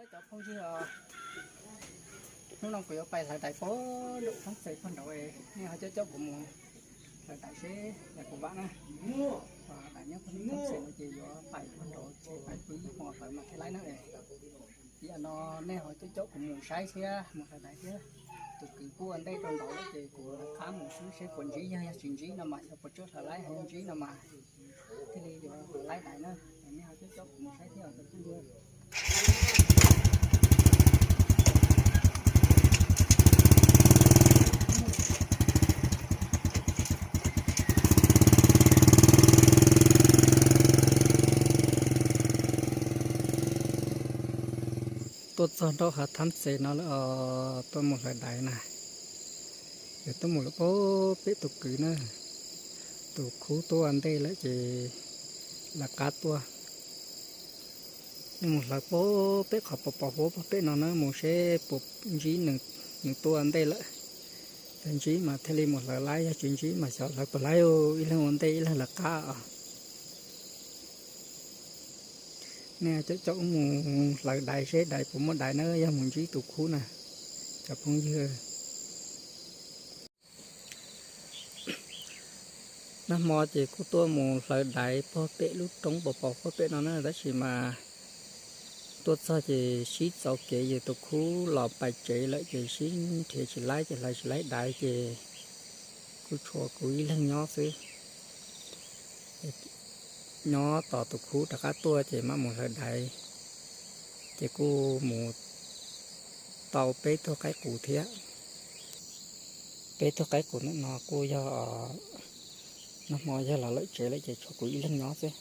Cov phooj ywg, hnub no kuv yuav pais hlawv dais pog nraum thab txes pog nraud, nej ho caum caum kuv mus hlawv dais seb dais puas vam na. Dais nyob pog nraum thab txes no ces yuav pais pog nraud ces pais pw ib hmo hlawv mas thiaj laib na. Ib yam no nej ho caum caum kuv mus saib thiab mus hlawv dais thiab. Tus kwv kuj ua ntej rau nraud lawm ces kuv rov qab mus xwb seb puas ntsib, yog yog tsis ntsib no mas xyov puas tsawg hlawv laib, ho ntsib no mas thiaj li yuav hlawv laib dais na. Nej ho caum caum kuv mus saib thiab os cov phooj ywg. Tuaj txog nraum hav thab txes no lawm os, tuaj mus hlawv dais na. Yog tuaj mus lawm pog pem tus kwv na, tus khub tuaj ua ntej lawm ces lawv qab tuaj. Mus hlawv pog pem qhov pos pos huab pog pem no na, mus seb puas ntsib nws tuaj ua ntej lawm. Yog ntsib mas thiaj li mus hlawv laib, yog tsis ntsib mas xyov hlawv puas laib, ib leeg ua ntej ib leeg lawv qab os. Nej caum caum mus hlawv dais seb dais puas muaj dais na, yog mus ntsib tus khub na, cov phooj ywg. Nag hmo ces kuj tuaj mus hlawv dais pog pem lub roob pos pos huab pem no na, tab sis mas tuaj txog ces sib txaus kev, yus tus khub los pais tsev lawm ces sib nrhiav tsis laib ces hlawv tsis laib dais ces kuj tshuav kuv ib leeg nyob xwb. Nyob tos tus khub rov qab tuaj ces mam mus hlawv dais, ces kuj mus tau peb tug qaib qus thiab. Peb tug qaib qus ntawm no kuj yog nag hmo yog los lawm tsev lawm ces tshuav kuv ib leeg nyob xwb.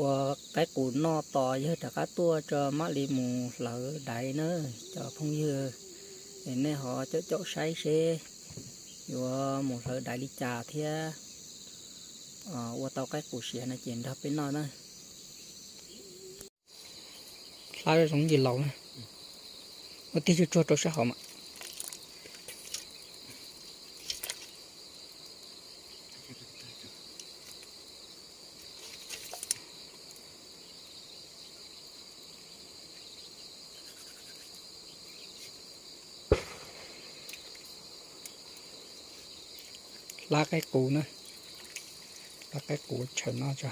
Ua qaib qus noj tos yawg rov qab tuaj tso mam li mus hlawv dais na cov phooj ywg. Es nej ho caum caum saib seb yuav mus hlawv dais li cas thiab ua tau qaib qus siav no ces nrog peb noj na. Hlab zoo ntsis laus na, ua tib tsuag tsuag rau sab hauv mas. Hlab qaib qus na, hlab qaib qus tshaw noj tso.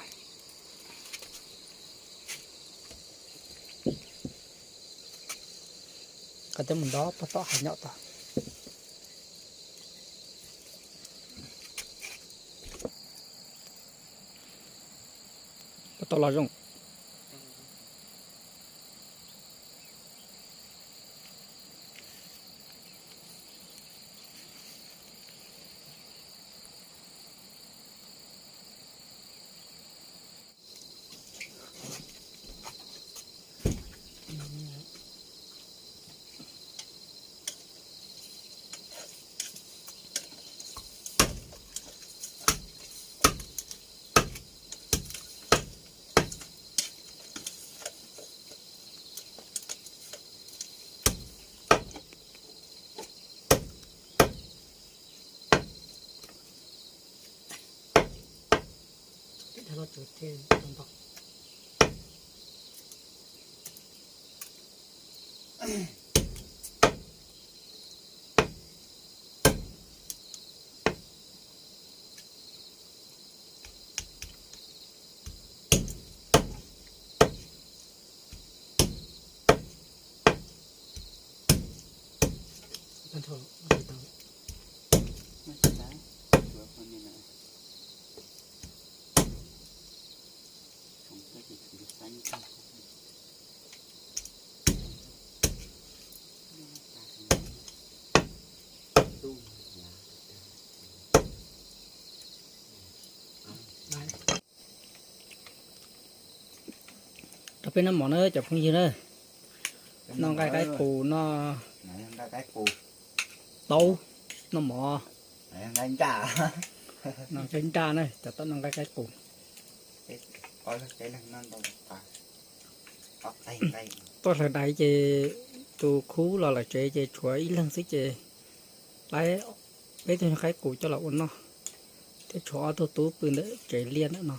Qab coj mus dob pog tom hav nyom tod. Puas tau los zoo? Rau peb noj mov na cov phooj ywg na. Noj nqaij qaib qus, noj taub, noj mov, noj nqaij nraj na, cov tom noj nqaij qaib qus. Tuaj hlawv dais ces tus khub los lawm tsev ces tshuav ib leeg xwb ces laib peb tug qaib qus coj los ua noj, thiab tshuav ob tug tub pw ntawm tsev liaj ntawm no.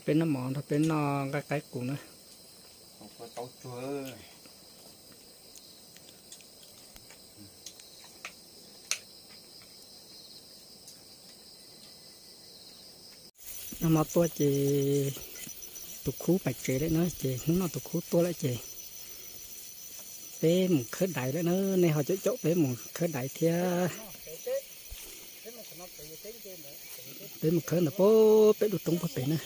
Peb noj mov nrog peb noj nqaij qaib qus na. Nag hmo tuaj ces tus khub pais tsev lawm na, ces hnub no tus khub tuaj lawm ces peb mus khawb daiv lawm na, nej ho caum caum peb mus khawb daiv thiab. Peb mus khawb ntawm pem lub roob puag pem na.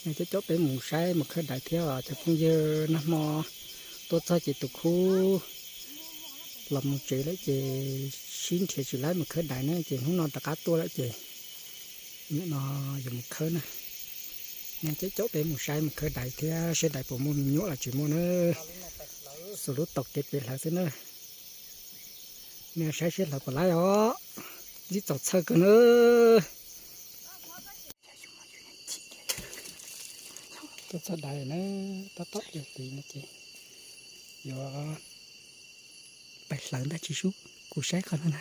Nej caum caum peb mus saib mus khawb daiv thiab os cov phooj ywg. Nag hmo tuaj txog ces tus khub los mus tsev lawm ces sib nrhiav tsis laib mus khawb daiv na, ces hnub no rov qab tuaj lawm ces nim no yuav mus khawb na. Nej caum caum peb mus saib mus khawb daiv thiab, saib daiv puas muaj me nyuam los tsis muaj na. Xuas lub taus kev pem hlawv xwb na. Nej saib seb hlawv puas laib os. Ntxim txaus txhawj kawg na. Tuaj txog daiv na, tab tom pliag pliag no ces yuav pais hlawv ntag tsis sub, kuv saib qhov no na.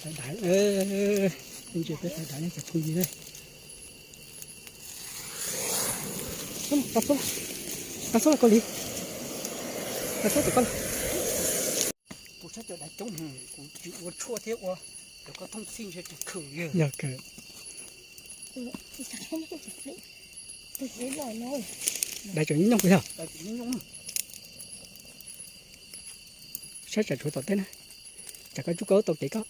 Hlawv daiv, ntsia peb hlawv daiv ne cov phooj ywg na. Tau xub, tau xub los kau li, tau xub tau koj. Kuv saib cov daiv coob, kuv tsis ua tshuaj thiab ua cov koj thooj txhij ntshe tsis khwm yog. Yog kawg. Daiv tseem nyooj nyooj yog. Saib tsam tshuav tom teb na, tsam koj tsuj koj tau kev koj.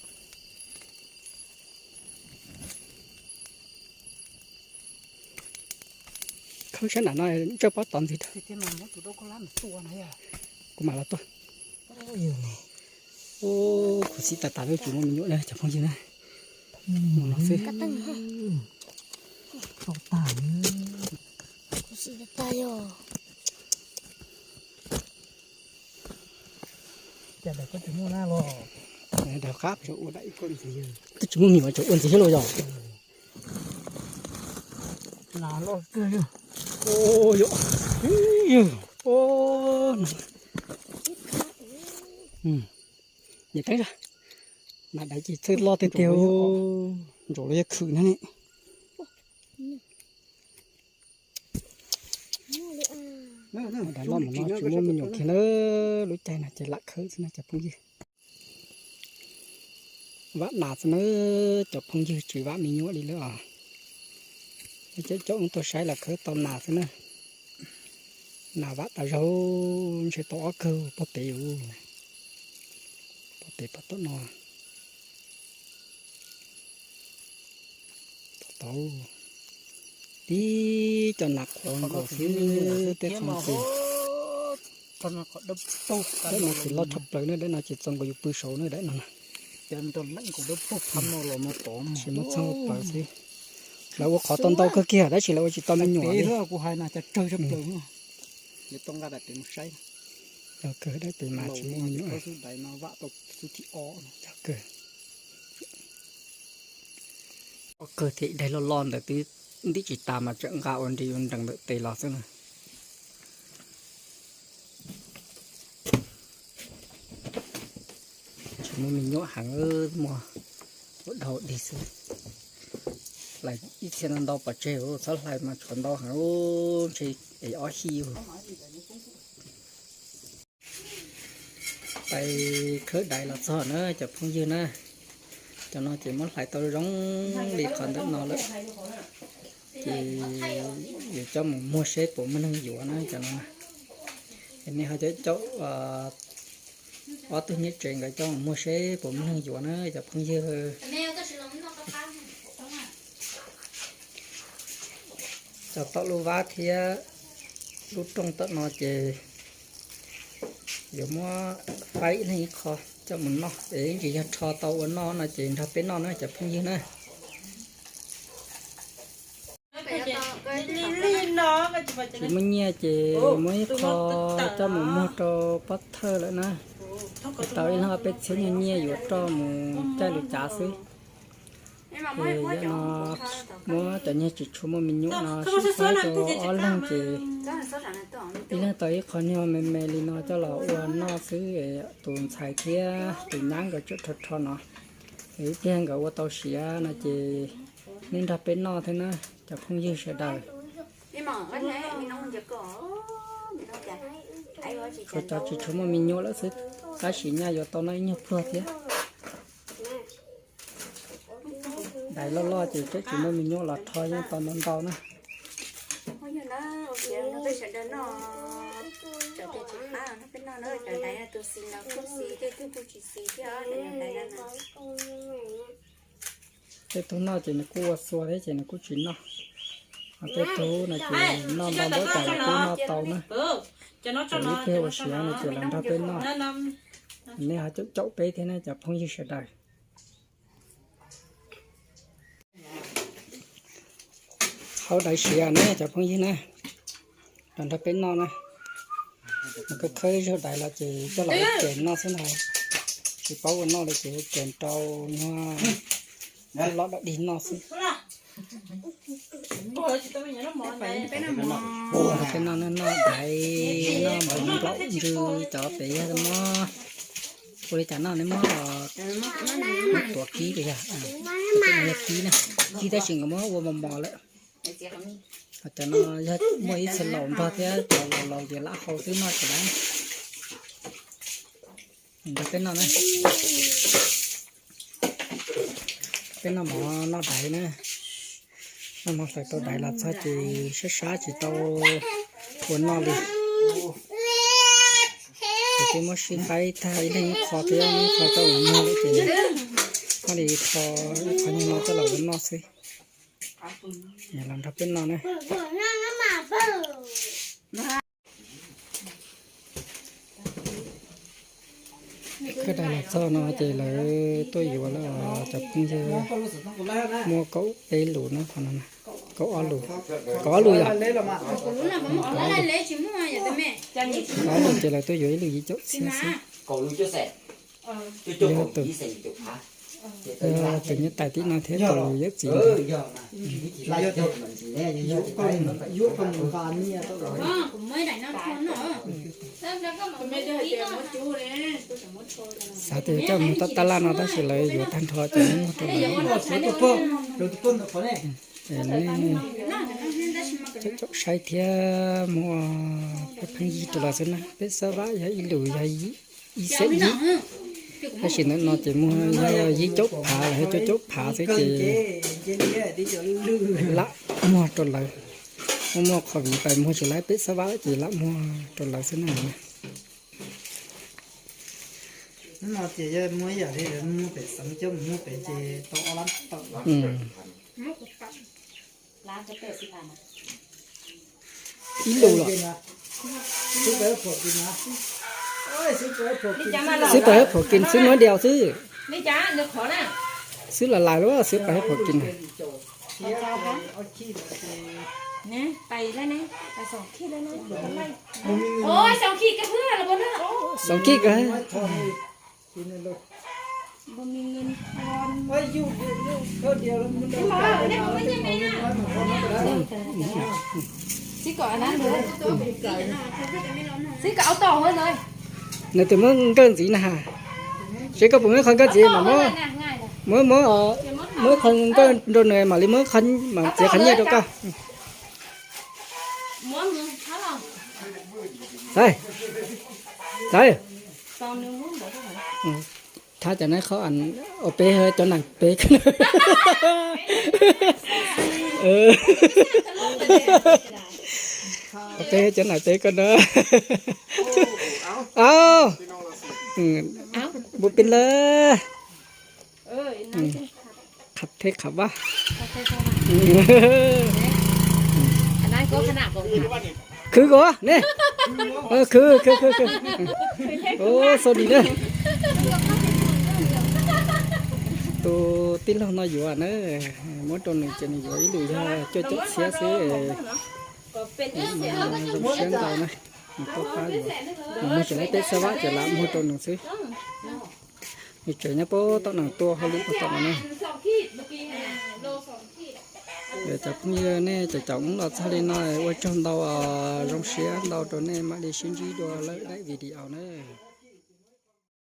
Khawb sab nram no ntsawj pob tod ntxiv rau. Kuv mam los tuaj. Khuv xim tas tas li tsis muaj me nyuam na cov phooj ywg na. Mus no xwb. Cas daim koj tsis muaj na los? Daim qab, twb tsis muaj me nyuam tseem ua ntxiv thiab los yog? Nas loj kawg. Niam teeb, nas daiv ces txhawj loj tiag tiag, ntsaum los yog khwm na ne. Daiv loj mas no tsis muaj me nyuam kiag na, lub caij no ces lam khawb xwb na cov phooj ywg. Vam nas xwb na cov phooj ywg, tsis vam me nyuam li lawm os. Caum caum tuaj saib los khawb tau nas xwb na. Nas vam tas zog, ntshe tau ob kawg pob pem, pob pem pob tom no. Tau tib co nas qhuav nkaus xwb, tej qhov ces, daim no ces loj tshaj plaws na, daim no ces txaus nkaus yus pw saud na daim no. Tsis muaj txheej plaws xwb. Lawv ua qhov tau ntau kawg kiag tab sis lawv ua tsis tau me nyuam li. Yog kawg daim pem mas tsis muaj me nyuam. Yog kawg. Ob kawg thiab ib daim loj loj ntawd twb ntim tsis tas mas tseem nqa ua nri ua nrees ntawm tes los xwb na. Tsis muaj me nyuam heev, muaj ua dog dig xwb. Hlais ib txhia ntau ntau pov tseg, txhob hlais mas tshuav ntau heev, ntshe es ob hij. Pais khawb daiv los txog na cov phooj ywg na. Cov no ces muab hlais tau zoo li qhov ntawm no lawm. Ces yuav coj mus muag seb puas muaj neeg yuav na cov no. Es nej ho caum caum ob tug nyob tsev nkawd coj mus muag seb puas muaj neeg yuav na cov phooj ywg. Cov tom lub vab thiab lub rooj tom no ces yuav muab faib ib leeg ib qho coj mus noj, es tsis yog rho tau ua noj no ces nrog peb noj na cov phooj ywg na. Tsis muaj nyiaj ces muab ib qho coj mus muag rau pov thawj lawm na. Tau ib leeg ob peb txhiab nyiaj yuav roj mus caij lus cav xwb. Ces yog no muab cov niag tsis tshua muaj me nyuam no sib faib rau ob leeg ces ib leeg tau ib qho nyuag me me li no coj los ua noj xwb. Tus ntxhais thiab tus nyab nkawd tseem rho rho no, es ib pliag nkawd ua tau siav no ces nej nrog peb noj thiab na cov phooj ywg sawv daws. Tshuav cov tsis tshua muaj me nyuam lawm xwb, tab sis nyaj yuav tau noj ib nyuag pluag thiab. Dais loj loj ces twb tsis muaj me nyuam los rho yeej tau ntau ntau na. Tej tug noj ces nws kuj ua xua thiab ces nws kuj tsis noj. Ho tej tug no ces noj ntau npaum cas los kuj noj tau na. Ces ib pliag ua siav no ces los nrog peb noj. Nej ho caum caum peb thiab ne cov phooj ywg sawv daws. Hauv dais siav ne cov phooj ywg na, los nrog peb noj na. Nws khawb khawb ib zaug dais los ces coj los ua ke noj xwb ntag. Tsis paub ua noj li ces ua ke rau nyuag los dawm dig noj xwb. Peb noj, noj dais, noj mov nplaum ntsws cov pem yog mob. Ua li cas noj ne mob, mob tuav kib li yog, yog kib na, kib tab sis nkawd muab ua mos mos lawm. Cov no yog muaj ib txhia laus nrog thiab cov laus laus ces lam hau xwb noj tsis tau. Nrog peb noj na. Peb noj mov noj dais na. Noj mov hlawv tau dais los txog ces sab sab tsis tau ua noj li. Ces twb muab sib faib tag ib leeg ib qho thiab ib qho rau ua noj lawm ces muab li tho ib qho nyuag no coj los ua noj xwb. Los nrog peb noj na. Khawb dais los txog no ces lawv tuaj yuav lawm cov phooj ywg. Muaj kaum peb lus na, qhov no kaum ob lus, kaum ob lus yom? Kaum ob lus ces lawv tuaj yuav ib lus yim caum txhiab xwb. Yog tus, yog tus nyob tais tib no thiab tus yawm txiv ntawd. Xav tias coj mus toj tab laj no tab sis lawv yuav tag nrho ces muag rau lawv. Caum saib thiab muag pheej yig rau lawv xwb na. Peb xab vab yog ib lus yog ib xeem yib, tab sis ntawm no ces muag yog yib caum phav los yog cuaj caum phav xwb ces lam muag rau lawv. Muaj muaj qhov viv pais muag tsis laib peb xab vab ces lam muag rau lawv xwb na. Hnub no ces yog muaj ib yam li lawv muag pem xeev coj mus muag pem ces tau ob lab tawm. Ib lus los xwb pais hab phuam kis xwb nuab diau xwb. Xwb lam lais lub xwb pais hab phuam kis na. Xoom khij kawg. Nws twb muab nkawj ntxiv na has. Seb koj puas muab qhov nkawj ntxiv mas muab, muab, muab, muab qhov nkawj rau nws mam li muab, mam txiav qhov nyiaj rau koj. Xaiv, xaiv. Thab cov na qhov, ua peb cov nam peb. Ua peb cov nam peb koj na. Au, npu pij lawm. Qhav thej qhav vaj. Khwv koj ne. Khwv, khwv, khwv, khwv. Xau di na. Tus tij laug no yuav na, muab rau nws ces nws yuav ib lus yog cuaj caum txhiab xwb. Zoo siab ntau na, nws tuaj pab yuav. Nws muag tsis laib peb xab vab ces lam muag rau nws xwb. Nws tseem nyob puag tom nees tuaj hauj lwm puag tom no na. Cov phooj ywg, nej caum caum wb los txog li no, ua tsaug ntau, zoo siab ntau rau nej, mam li sib ntsib dua lwm daim video na.